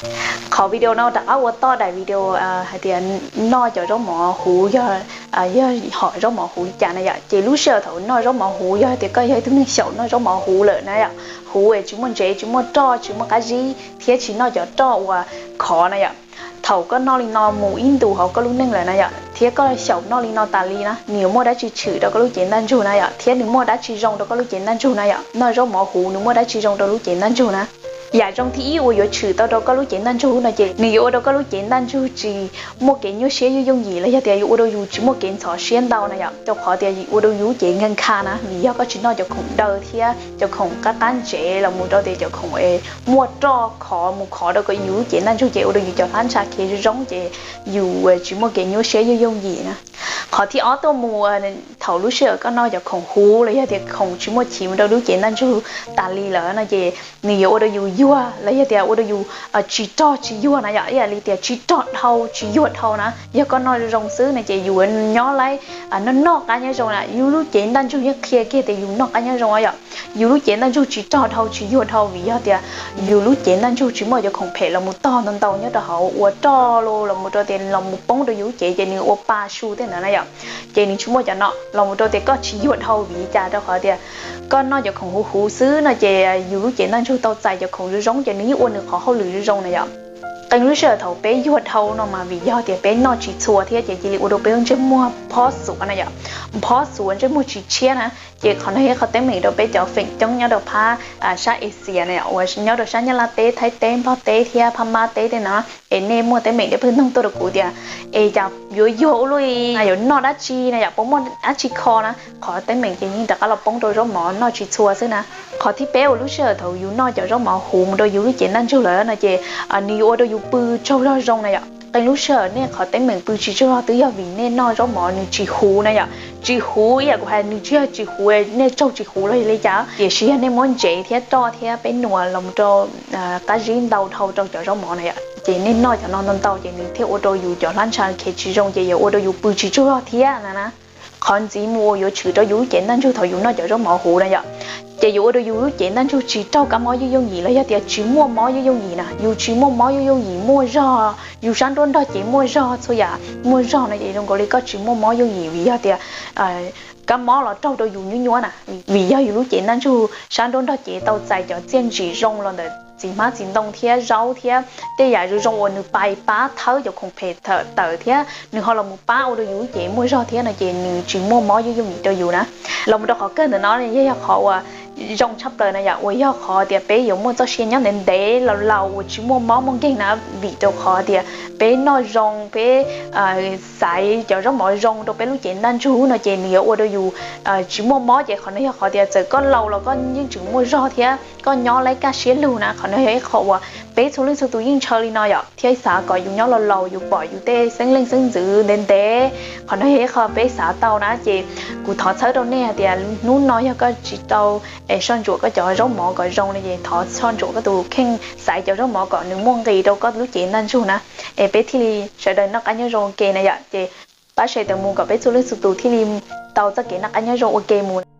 Qhov video no rov qab ua toj daim video hais tias noj cov zaub mov huv yog, yog hom zaub mov huv li cas na yom. Ces lub sij hawm thaum noj zaub mov huv, yog tias koj yog ib tug neeg xyaum noj zaub mov huv lawm na yom, huv es tsis muaj ntsev, tsis muaj roj, tsis muaj qab zib thiab tsis noj cov roj uas khov na yom, thaum koj noj li no mus ib ntus hauv koj lub neej lawm na yom, thiab koj xyaum noj li no tas li na, nws yuav muaj dab tsi tshwm rau koj lub cev ntaj ntsug na yom, thiab nws muaj dab tsi zoo rau koj lub cev ntaj ntsug na yom. Noj zaub mov huv nws muaj dab tsi zoo rau lub cev ntaj ntsug na? Yam zoo thib ib uas yuav tshwm tau rau koj lub cev ntaj ntsug no ces nws yuav ua rau koj lub cev ntaj ntsug tsis muaj kev nyuaj siab yooj yooj yim los yog tias yuav ua rau yus tsis muaj kev ntxhov siab ntau na yom, rau qhov tias ua rau yus lub cev nkag nkha na, vim yog koj tsis noj cov khoom daw thiab cov khoom qab qab ntsev los mus rau tias cov khoom muaj roj khov mus khov rau yus lub cev ntaj ntsug ces ua rau yus cov hlab ntsha khiav zoo zoo ces yus tsis muaj kev nyuaj siab yooj yooj yim na. Qhov thib ob tuaj mus, thaum lub sij hawm koj noj cov khoom huv los yog tias khoom tsis muaj chiv mus rau lub cev ntaj ntsug tas li lawm no ces nws yuav ua rau yus yuag los yog tias ua rau yus tsis rog tsis yuag na yom, ib yam li tias tsis rog dhau tsis yuag dhau na. Yog koj noj zoo xwb no ces yus nyob laib, noj noj qab nyob zoo na, yus lub cev ntaj ntsug yeej qhia kiag tias yus noj qab nyob zoo yom. Yus lub cev ntaj ntsug tsis rog dhau tsis yuag dhau vim yog tias yus lub cev ntaj ntsug tsis muaj cov khoom phem los mus tog ntau ntau nyob rau hauv ua roj los mus rau tias los mus poob rau yus lub cev ces nws ua pa su tej ntawd na yom. Ces nws tsis muaj cov no los mus rau tias koj tsis yuag dhau vim li cas, rau qhov tias koj noj cov khoom huv huv xwb no ces yus lub cev ntaj ntsug tau txais cov khoom zoo zoo ces nws yeej ua nws qhov hauj lwm zoo zoo na yom. Qee lub sij hawm thaum peb yuag dhau no mas vim yog tias peb noj tsis txhua thiab ces cia li ua rau peb lub ntsej muag phob xuav na yom, phob xuav ntsej muag tsis tshiab na. Ces qhov no yog qhov teeb meem rau peb cov feem coob nyob rau phab sab Asia na yom, uas nyob rau sab Nyab Laj teb, Thaib teb, Nplog teb thiab Phab Mab teb tej no. Es nej muaj teeb meem nej pheej nug tuaj rau kuv tias es cas yuav yuag ua luaj li, yuav noj dab tsi na yom, puas muaj dab tsi kho na? Qhov teeb meem ces yeej rov qab los poob rau zaub mov noj tsis txhua xwb na. Qhov thib peb uas lub sij hawm thaum yus noj cov zaub mov huv mus rau yus lub cev ntaj ntsug lawm no ces nws yuav ua rau yus pw tsaug zog zoo na yom. Qee lub sij hawm nej qhov teeb meem pw tsis tsaug zog twb yog vim nej noj zaub mov nws tsis huv na yom. Tsis huv ib yam kuv hais, nws tsis yog tsis huv nej tsaug tsis huv los yog li cas, tiam sis yog nej muab ntsev thiab roj thiab peb nus los rau qab zib ntau dhau rau cov zaub mov na yom, ces nej noj cov no ntau ntau ces nws thiaj ua rau yus cov hlab ntsha khiav tsis zoo ces yuav ua rau yus pw tsis tsaug zog thiab na na. Qhov ntxiv mus uas yuav tshwm rau yus lub cev ntaj ntsug thaum yus noj cov zaub mov huv na yom, ces yuav ua rau yus lub cev ntaj ntsug tsis raug kab mob yooj yooj yim los yog tias tsis muaj mob yooj yooj yim na. Yus tsis muaj mob yooj yooj yim, muaj zog, yus sab nruab nrog cev muaj zog, txhua yam muaj zog no ces zoo nkaus li koj tsis muaj mob yooj yim vim yog tias kab mob los raug rau yus nyuaj nyuaj na, vim yog yus lub cev ntaj ntsug sab nruab nrog cev tau txais cov txiaj ntsim zoo los ntawm txiv hmab txiv ntoo thiab zaub thiab tej yam zoo zoo uas nws pais pab thawb cov khoom phem tawm thiab nws ho los mus pab ua rau yus lub cev muaj zog thiab no ces nws tsis muaj mob yooj yooj yim rau yus na. Los mus rau qhov kawg ntawm no yog, yog qhov uas zoo tshaj plaws na yom, uas yog qhov tias peb yuav muaj txoj sia nyob ntev ntev laus laus uas tsis muaj mob muaj nkeeg na, vim rau qhov tias peb noj zoo, peb xaiv cov zaub mov zoo rau peb lub cev ntaj ntsug no ces nws yuav ua rau yus tsis muaj mob. Ces qhov no yog qhov tias txawm koj laus los koj yeej tseem muaj zog thiab koj nyob laib kaj siab lug na. Qhov no yog ib qho uas peb txhua leej txhua tus yeej ntshaw li no yom, thiab xav kom yus nyob laus laus yus pom yus tej xeeb leej xeeb ntxwv ntev ntev. Qhov no yog ib qho peb xav tau na. Ces kuv thov txhawb rau nej hais tias hnub no yog koj tsis tau soj ntsuam koj cov zaub mov kom zoo no ces thov soj ntsuam koj tus kheej, xaiv cov zaub mov kom nws muaj nqis rau koj lub cev ntaj ntsug na, es peb thiaj li sawv daws noj qab nyob zoo ua ke na yom. Ces pab share tawm mus kom peb txhua leej txhua tus thiaj li tau txoj kev noj qab nyob zoo ua ke mus.